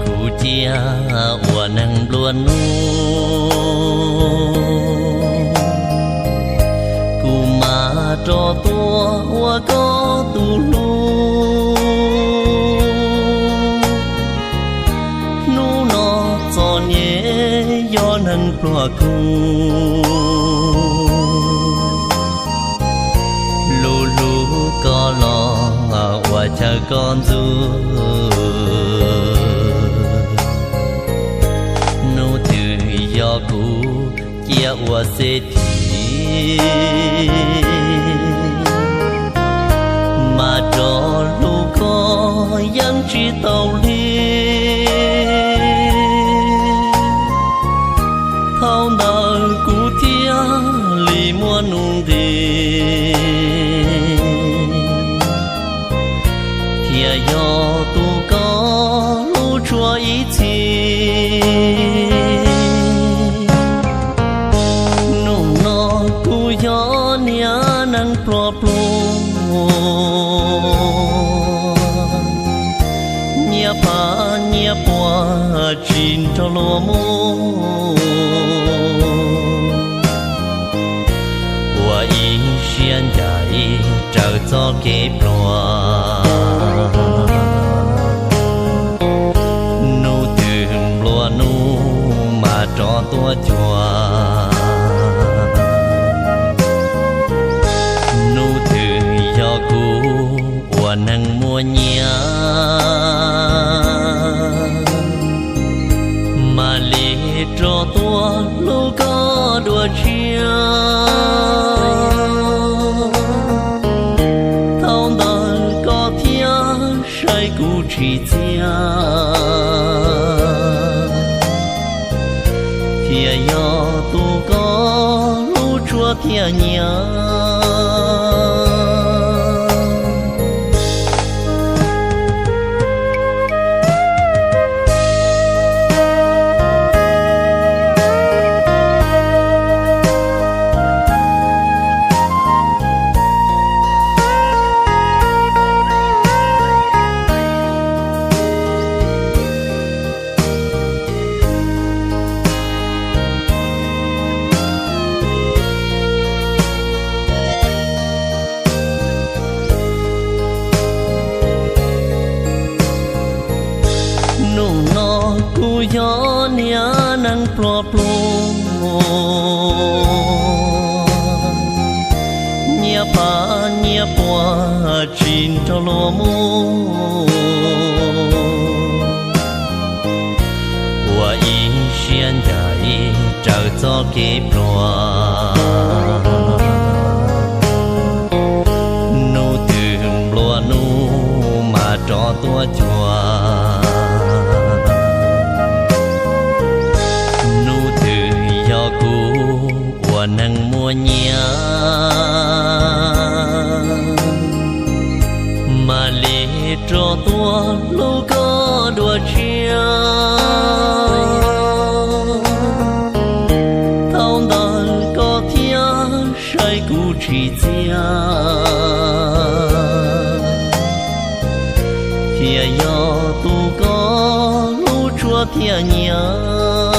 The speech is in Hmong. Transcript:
Kuv cia ua neeg nplua nuj, kuv mam rov tuaj ua koj tus hlub. Hnub no txom nyem yog neeg pluag kuv, lub hlub koj los ua chaw koj ntxub. Hnub twg yog kuv cia ua xeb thim, mas rov hlub koj yeej tsis tau li. Thaum ntawd kuv thiaj li muaj nuj nqis, thiaj yog tus koj hlub tshua ib txhis. Hnub no kuv yog niag neeg pluag pluag, nyias pab nyias puas tsis nrog luag mus, ua ib siab ncaim raws txoj kev pluag. Hnub twg nplua nuj mas rov tuaj cuag, hnub twg yog kuv ua neeg muaj nyiaj, mam li rov tuaj hlub koj dua tshiab. Thaum ntawd koj thiaj saib kuv tsis txiaj, thiaj yog tus koj hlub tshua thiaj nyiam. Hnub no kuv yog niag neeg pluag pluag, nyias pab nyias puas tsis nrog luag mus, ua ib siab ncaim raws txoj kev pluag. Hnub twg nplua nuj mas rov tuaj cuag, hnub twg yog kuv ua neeg muaj nyiaj, mam li rov tuaj hlub koj dua tshiab. Thaum ntawd koj thiaj saib kuv tsis txiaj, thiaj yog tus koj hlub tshua thiaj nyiam.